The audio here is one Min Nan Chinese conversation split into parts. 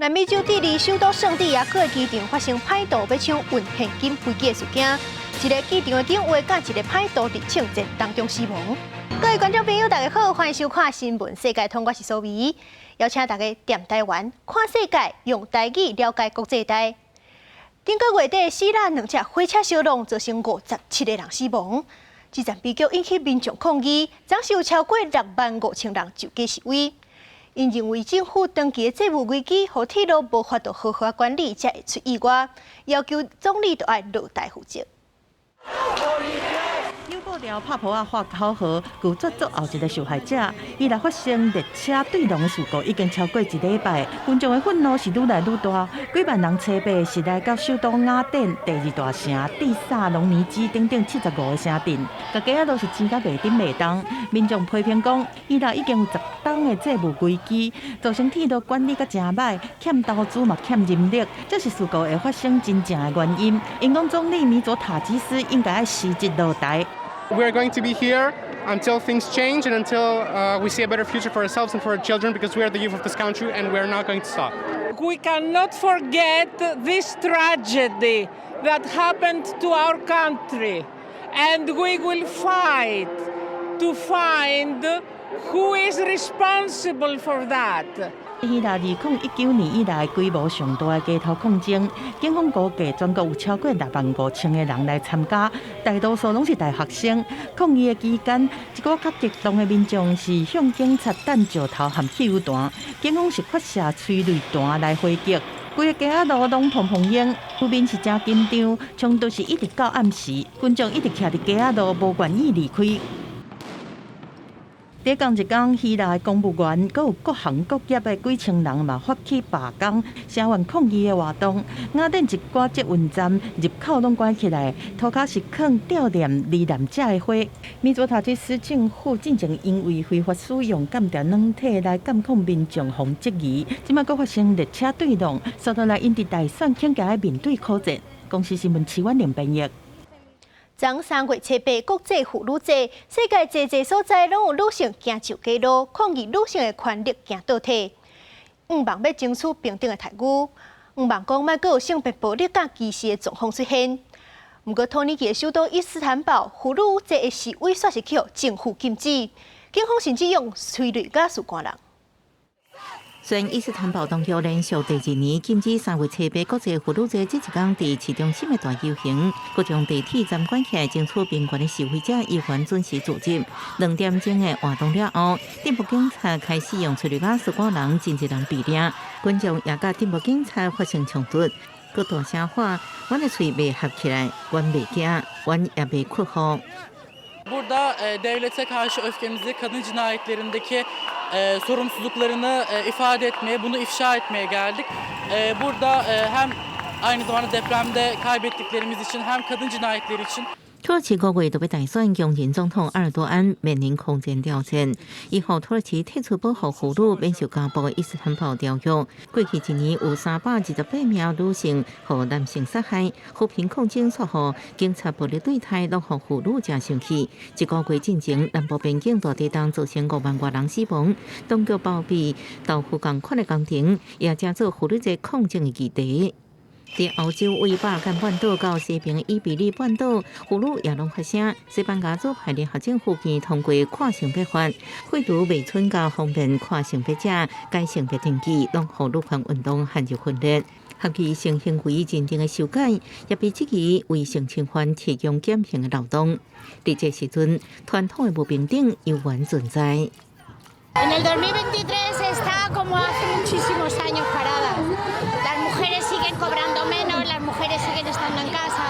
南美洲智利首都聖地亞哥的機場發生歹徒欲搶運現金飛機的事件，一个機場的警衛佮一个歹徒佇槍戰當中死亡。各位觀眾朋友，大家好，歡迎收看《新聞世界通》，我是蘇薇，邀請大家踮台灣看世界，用台語了解國際大。頂個月底，希臘兩隻火車相撞，造成57個人死亡。這場悲劇引起民眾抗議，總是有超過6萬5千人上街示威。𪜶認為政府長期的債務危機，予鐵路無法度好好管理，才會出意外，要求總理著愛落台負責。紐布條拍噗仔喊口號，拒絕做後一个受害者。伊來發生列車對撞的事故已經超過一禮拜，群眾的憤怒是愈來愈大。幾萬人初八是來到首都雅典第二大城蒂薩隆尼基等等75個城鎮，共街仔都是錢甲袂振袂動。民眾批評講，希臘已經有10冬的債務危機，造成鐵路管理閣誠䆀，欠投資嘛欠人力，這是事故會發生真正的原因。𪜶講總理米佐塔基斯應該愛辭職落台。 We are going to be here until things change and until we see a better future for ourselves and for our children, because we are the youth of this country and we are not going to stop. We cannot forget this tragedy that happened to our country, and we will fight to find who is responsible for that. 希臘2019年以來規模上大的街頭抗爭，警方估計全國有超過6萬5千個人來參加，大多數攏是大學生。抗議的期間，一寡較激動的民眾是向警察擲石頭和汽油彈，警方是發射催淚彈來回擊。規個街仔路攏蓬蓬煙，場面是誠緊張，衝突是一直到暗時，群眾一直徛佇街仔路，無願意離開。佇仝一工，希臘的公務員，閣有各行各業的幾千人嘛發起罷工，聲援抗議的活動。雅典一寡捷運站入口攏關起來，塗跤是囥悼念罹難者的花。米佐塔基斯政府進前因為非法使用鑑諜軟體來監控民眾，予人質疑。這擺閣發生列車對撞，紲落來𪜶佇大選更加愛面對苦戰。公視新聞徐婉玲編譯。昨3月7日國際婦女節，世界濟濟所在攏有女性行上街路抗議女性的權利行倒退，向望欲爭取平等的待遇，向望講莫閣有性別暴力佮歧視的狀況出現。毋過土耳其的首都伊斯坦堡婦女節的示威煞是去予政府禁止，警方甚至用催淚ガス趕人。雖然伊斯坦堡當局連續第二年禁止3月7日國際婦女節這一工佇市中心的大遊行，各種地鐵站關起來爭取平權的示威者依然準時聚集。2點鐘的活動了後，鎮暴警察開始用催淚ガス趕人，真濟人被掠，群眾也佮鎮暴警察發生衝突，閣大聲喊：阮的喙袂合起來，阮袂驚，阮也袂屈服。 Burada devlete karşı öfkemizi kadın cinayetlerindeki sorumsuzluklarını ifade etmeye, bunu ifşa etmeye geldik. Burada hem aynı zamanda depremde kaybettiklerimiz için hem kadın cinayetleri için 土耳其5月就欲大選，強人總統埃爾多安面臨空前挑戰。伊予土耳其退出保護婦女免受家暴的伊斯坦堡條約。過去一年有328名女性予男性殺害，和平抗爭煞予警察暴力對待，攏予婦女誠生氣。一個月進前，南部邊境大地震造成5萬外人死亡，當局包庇豆腐仝款的工程，也成做婦女節抗爭的議題。佇歐洲為巴爾幹半島到西邊伊比利半島，婦女也攏發聲。西班牙左派聯合政府建議通過跨性別法，廢除未春假方便跨性別者改性別登記，攏予女權運動陷入分裂。合意性行為認定的修改，也被質疑為性侵犯提供減刑的漏洞。佇這時陣，傳統的無平等猶原存在。 En el 2023 está como hace muchísimos años parada. Las mujeres siguen cobrando menos, las mujeres siguen estando en casa,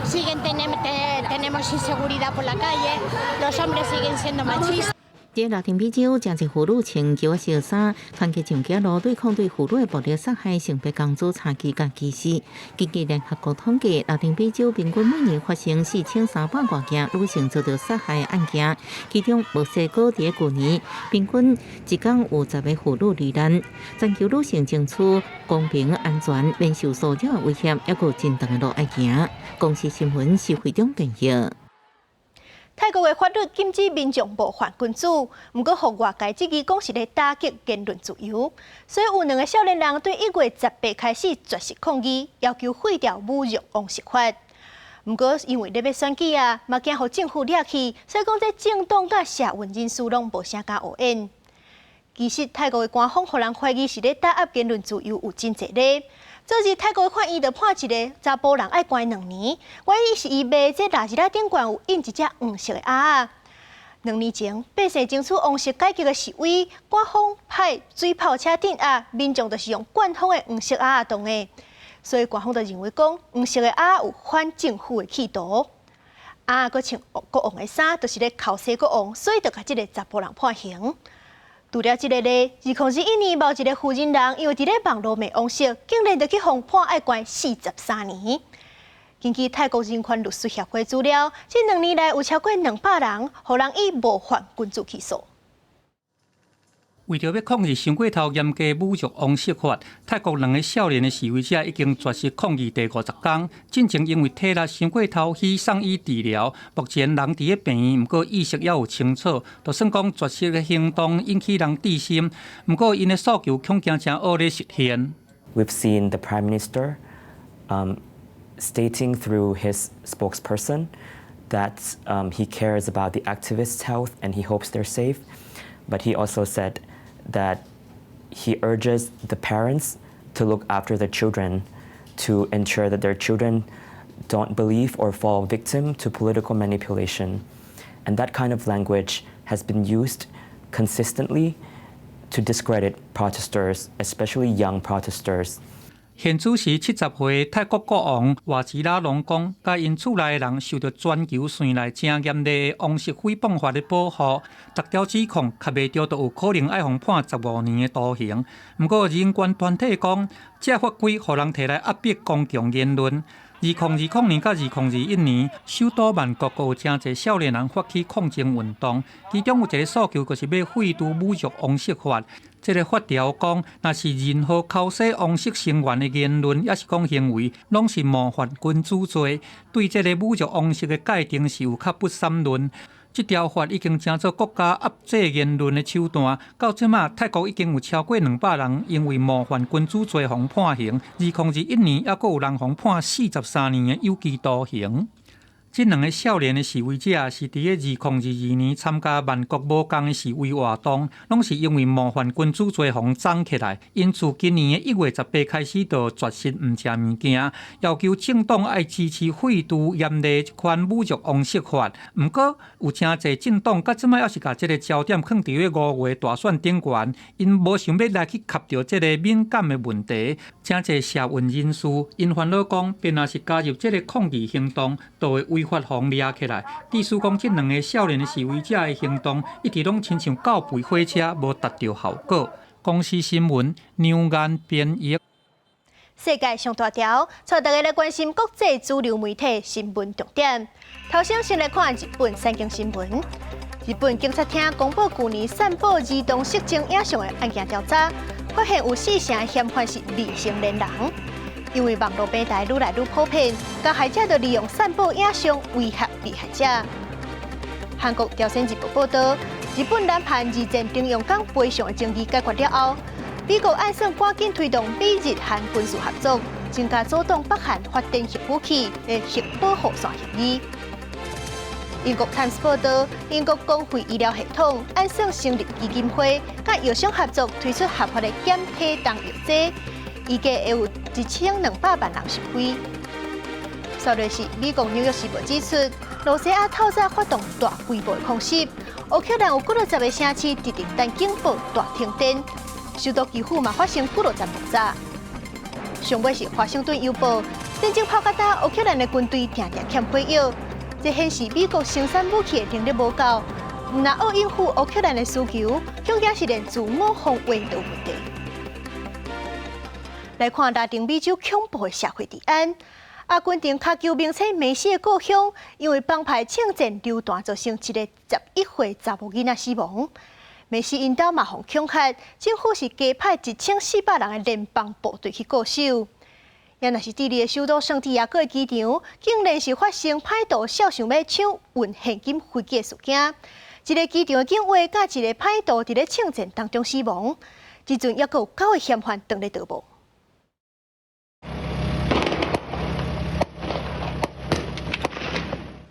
siguen tenemos inseguridad por la calle, los hombres siguen siendo machistas. 佇拉丁美洲，誠濟婦女穿球仔衫，團結上街路對抗對婦女的暴力殺害、性別工資差距佮歧視。根據聯合國統計，拉丁美洲平均每年發生4300外件女性遭到殺害的案件，其中墨西哥佇舊年平均一工有10個婦女罹難。全球女性爭取公平、安全、免受騷擾的威脅，猶閣有真長的路愛行。公視新聞施惠中編譯。泰國的法律禁止民眾冒犯君主，毋過予外界質疑講是咧打擊言論自由，所以有兩个少年人對1月18開始絕食抗議，要求廢掉侮辱王室法。毋過因為咧欲選舉啊，嘛驚予政府掠去，所以講這政黨佮社運人士攏無啥敢烏演。其實泰國的官方予人懷疑是咧打壓言論自由有真濟例。昨日泰國法院就判一个查埔人愛關2年，原因是伊賣這垃圾仔頂懸有印一隻黃色的鴨仔。2年前，百姓爭取王室改革的示威，官方派水炮車鎮壓，民眾就是用灌風的黃色鴨仔擋的，所以官方就認為講黃色的鴨仔有反政府的企圖。鴨仔閣穿國王的衫，就是咧剾洗國王，所以就共這个查埔人判刑。除了這个例，2021年，某一个婦人人因為佇咧網路罵王室，竟然就去予判愛關43年。根據泰國人權律師協會資料，這兩年來有超過200人，予人以冒犯君主起訴。為著欲抗議傷過頭嚴格侮辱王室法，泰國兩个少年的示威者已經絕食抗議第50工。進前因為體力傷過頭去送醫治療，目前人佇咧病院，毋過意識猶有清楚。就算講絕食的行動引起人注心，毋過𪜶的訴求恐驚誠惡咧實現。 We've seen the Prime Minister stating through his spokesperson that he cares about the activists' health and he hopes they're safe, but he also said that he urges the parents to look after their children to ensure that their children don't believe or fall victim to political manipulation. And that kind of language has been used consistently to discredit protesters, especially young protesters. 現主時70歲泰國國王瓦吉拉隆功，佮𪜶厝內的人受著全球線內誠嚴厲的王室誹謗法的保護，10條指控較袂著，就有可能愛予判15年的徒刑。毋過人權團體講，這法規予人提來壓迫公共言論。2020年佮2021年，首都曼谷閣有誠濟少年人發起抗爭運動，其中有一个訴求就是欲廢除侮辱王室法。這个法條講，若是任何剾洗王室成員的言論，抑是講行為，攏是冒犯君主罪。對這个侮辱王室的界定是有較不散論。這條法已經成做國家壓制言論的手段。到這馬，泰國已經有超過200人因為冒犯君主罪予判刑。2021年，猶閣有人予判43年的有期徒刑。這兩个少年的示威者是佇咧2022年參加曼谷無仝的示威活動，攏是因為冒犯君主罪予摠起來。𪜶自今年的1月18開始就絕食毋食物件，要求政黨愛支持廢除嚴厲這款侮辱王室法。毋過有誠濟政黨到這擺猶是共這个焦點囥佇咧5月大選頂懸，𪜶無想欲來去磕著這个敏感的問題。誠濟社運人士𪜶煩惱講，便若是加入這个抗議行動，就會違法予掠起來。意思講，這兩个少年的示威者的行動，一直攏親像狗吠火車，無達著效果。公視新聞梁岩編譯。世界上大條，帶大家來關心國際主流媒體新聞重點。頭先先來看日本產經新聞。日本警察廳公布舊年散布兒童色情影像的案件調查，發現有四成嫌犯是未成年人。因為網路平台愈來愈普遍，加害者就利用散布影像威脅被害者。韓國朝鮮日報報導，日本南韓二戰徵用港賠償的爭議解決了後，美國按算趕緊推動美日韓軍事合作，增加阻擋北韓發展核武器的核保護傘協議。英國《泰晤士報》報導，英國公費醫療系統按算成立基金會，佮藥商合作推出合法的減體重藥劑，預計會有1200萬人受惠。煞落是美國紐約時報指出，羅西亞透早發動大規模的空襲，烏克蘭有幾落十个城市直直等警報大停電，首都基輔嘛發生幾落十爆炸。上尾是華盛頓郵報，戰爭拍甲焦，烏克蘭的軍隊定定欠火藥，這顯示美國生產武器的能力無夠，毋但愛應付烏克蘭的需求，恐驚是連自我防衛都有問題。來看拉丁美洲恐怖的社會治安。阿根廷跤球明星梅西的故鄉，因為幫派槍戰流彈造成一個11歲查某囡仔死亡。梅西𪜶兜嘛予恐嚇，政府是加派1400人的聯邦部隊去固守。也若是智利的首都聖地亞哥的機場，竟然是發生歹徒肖想欲搶運現金飛機的事件。一个機場的警衛佮一个歹徒佇咧槍戰當中死亡。這陣猶閣有九个嫌犯當咧逃亡。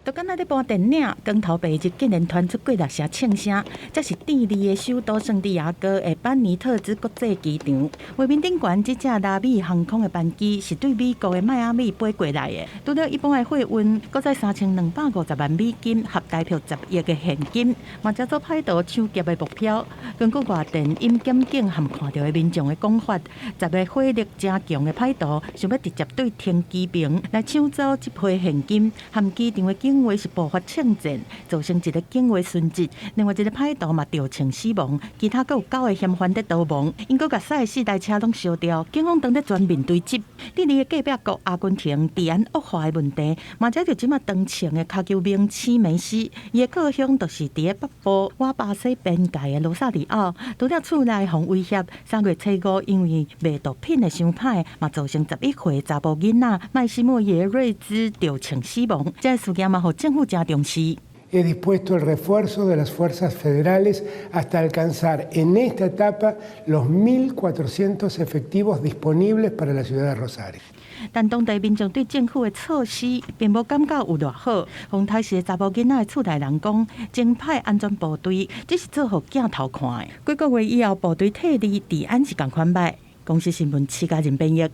就敢若咧播電影，光頭白日竟然傳出幾若聲槍聲，這是智利的首都聖地亞哥的班尼特茲國際機場。畫面頂懸這架拉美航空的班機是對美國的邁阿密飛過來的，除了一般的貨運，閣載3250萬美金，合台票10億的現金，嘛遮做歹徒搶劫的目標。根據外電引檢警和看著的民眾的講法，10个火力誠強的歹徒想欲直接對停機坪來搶走這批現金，和機場的警衛是爆發槍戰，造成一个警衛殉職，另外一个歹徒嘛著槍死亡，其他閣有九个嫌犯佇逃亡。𪜶閣共駛的四台車攏燒掉，警方當咧全面追緝。智利的隔壁國阿根廷治安惡化的問題，嘛遮著這馬當紅的跤球明星梅西，伊的故鄉就是佇咧北部倚巴西邊界的羅薩里奧。除了厝內予威脅，3月初5因為賣毒品的傷歹，嘛造成11歲查埔囡仔麥西莫耶瑞茲著槍死亡。這个事件嘛，予政府誠重視。 He dispuesto el refuerzo de las fuerzas federales hasta alcanzar en esta etapa los 1.400 efectivos disponibles para la ciudad de Rosario。但當地民眾對政府的措施並無感覺有偌好。馮台市的查埔囡仔的厝內人講，增派安全部隊只是做予鏡頭看的。幾個月以後，部隊撤離，治安是仝款歹。公視新聞徐家仁編譯。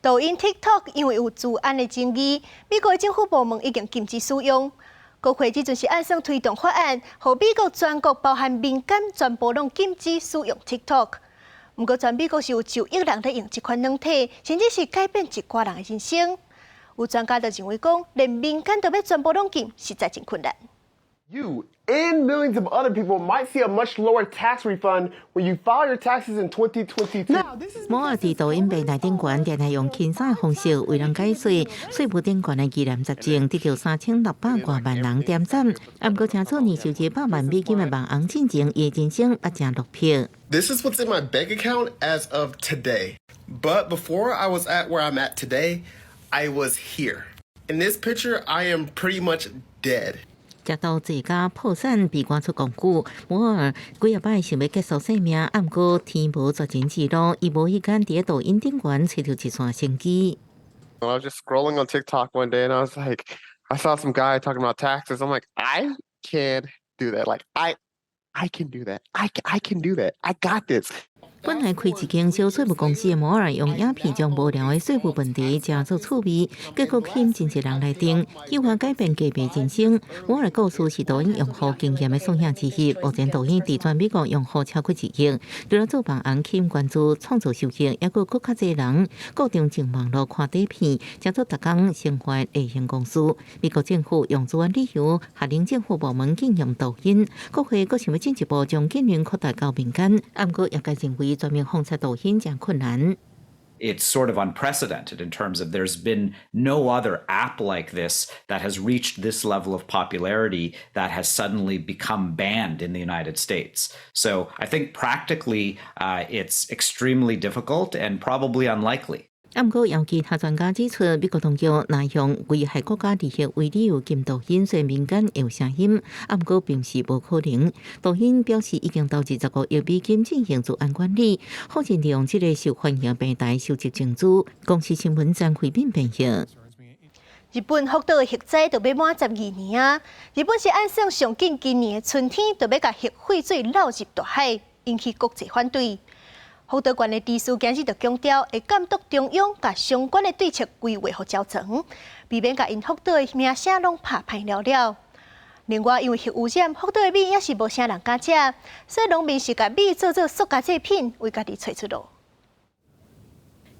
抖音 TikTok 因為有資安的爭議，美國政府部門已經禁止使用。國會這陣是按算推動法案，予美國全國包含民間全部攏禁止使用 TikTok。毋過全美國是有9億人咧用這款軟體，甚至是改變一寡人的人生。有專家就認為講，連民間都欲全部攏禁，實在真困難。 You and millions of other people might see a much lower tax refund when you file your taxes in 2022. 摩爾佇抖音平台頂懸，定定用輕鬆的方式為人解說稅務頂懸的疑難雜症，得著3600外萬人點讚。啊，毋過成做年收入100萬美金的網紅進前，伊的人生也誠落魄。 This is what's in my bank account as of today. But before I was at where I'm at today, I was here. In this picture, I am pretty much dead. 食到這家破產被趕出公寓，摩爾幾仔擺想欲結束性命，啊，毋過天無絕人之路，伊無意間佇抖音頂懸揣著一線生機。 I was just scrolling on TikTok one day and I was like, I saw some guy talking about taxes. I'm like, I can do that. Like, I can do that. I can do that. I got this. 本來開一間小稅務公司的摩爾，用影片將無聊的稅務問題誠做趣味，結果吸引真濟人來訂，計劃改變隔壁人生。摩爾故事是抖音用戶經驗的縮影之一。目前抖音佇全美國用戶超過1億，除了做網紅吸引關注、創造收益，猶閣閣較濟人固定上網路看短片，成做逐工生活的例行公事。美國政府用資安理由，下令政府部門禁用抖音，國會閣想欲進一步將禁令擴大到民間。啊，毋過業界認為，全面封殺抖音誠困難。 It's sort of unprecedented in terms of there's been no other app like this that has reached this level of popularity that has suddenly become banned in the United States. So I think practically it's extremely difficult and probably unlikely. 啊，毋過有其他專家指出，美國當局若用危害國家利益為理由禁抖音，雖然民間會有聲音，啊，毋過並毋是無可能。抖音表示已經投資15億美金進行資安管理，否認利用這个受歡迎平台收集情資。公視新聞張惠敏編譯。日本福島的核災就欲滿12年啊！日本是按算上緊今年的春天，就欲共核廢水漏入大海，引起國際反對。福島縣的知事今日就強調，會監督中央共相關的對策規劃予周全，避免共𪜶福島的名聲攏拍歹了了。另外，因為核污染，福島的米也是無啥人敢食，所以農民是共米做做塑膠製品，為家己揣出路。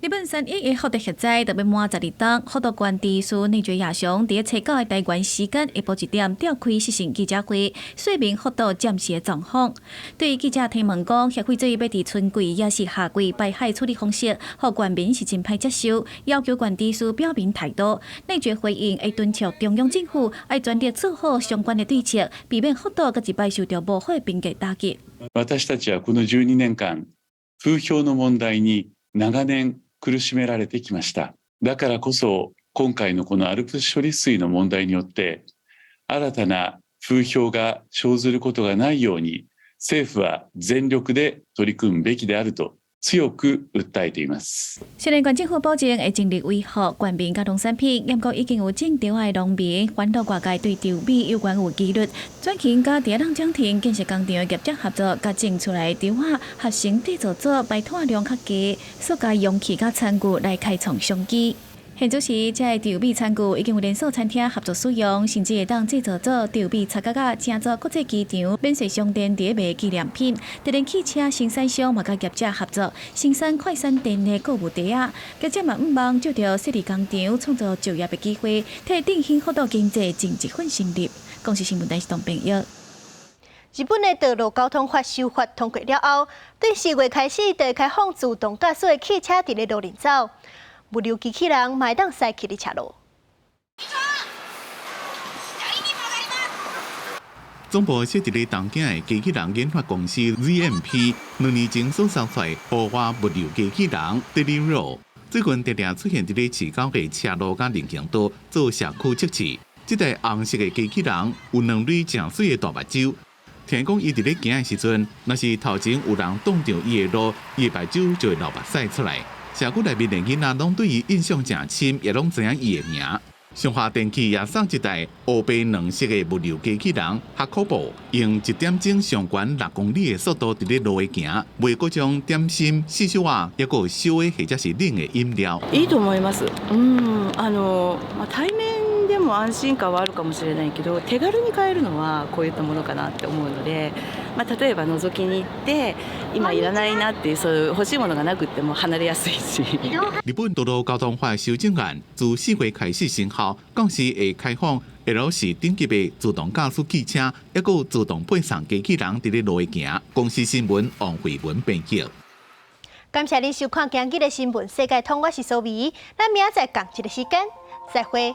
日本3·11的福島核災就欲滿12冬，福島縣知事內堀也雄佇初九的台灣時間下晡1點召開視訊記者會，說明福島暫時的狀況。對於記者提問講，核廢水欲佇春季抑是夏季排海處理方式，予縣民是真歹接受，要求縣知事表明態度。內堀回應會敦促中央政府愛全力做好相關的對策，避免福島閣一擺受著無好的評價打擊。私たちはこの12年間、風評の問題に長年苦しめられてきました。だからこそ今回のこのアルプス処理水の問題によって新たな風評が生ずることがないように政府は全力で取り組むべきであると強く訴えています。雖然縣政府保證會盡力維護縣民佮農產品，不過已經有種稻的農民煩惱外界對稻米有關有疑慮，轉型佮佇咧漲停建設工廠的業者合作，共種出來稻仔合成製造組排碳量較低，塑膠容器佮餐具來開創商機。現此時，這个稻米餐具已經有連鎖餐廳合作使用，甚至會當製造做稻米擦角仔，成做國際機場免稅商店佇咧賣紀念品。電動汽車生產商嘛佮業者合作，生產快閃電的購物袋仔。業者嘛向望藉著設立工廠，創造就業的機會，替振興福島經濟盡一份心力。公視新聞台是董朋友。日本的道路交通法修法通過了後，對4月開始就會開放自動駕駛的汽車佇咧路面走。物流機器人嘛會當駛去咧車路。總部設佇咧東京的機器人研發公司 ZMP，2年前所造出來戶外物流機器人 Deliroll，最近定定出現佇咧市郊的車路佮人行道做社區測試。這台紅色的機器人有兩對誠媠的大目睭，聽講伊佇咧行的時陣，若是頭前有人擋著伊的路，伊的目睭就會流目屎出來。社區內面的囡仔攏對伊印象誠深，也攏知影伊的名。上華電器也送一台烏白兩色的物流機器人哈可布，用一點鐘上懸6公里的速度佇咧路下行，賣各種點心、細小仔，抑閣有燒的或者是冷的飲料。いいと思います。うん、あのまあ対面でも安心感はあるかもしれないけど、手軽に買えるのはこういったものかなって思うので、まあ例えば覗きに行って今いらないなっていうそういう欲しいものがなくても離れやすいし。日本道路交通法修正案自4月開始生效，到時會開放 L 四等級的自動駕駛汽車，抑閣有自動配送機器人佇咧路下行。公視新聞王慧文編輯。感謝您收看今日的新聞世界通，我是蘇美，咱明仔載仝一个時間再會。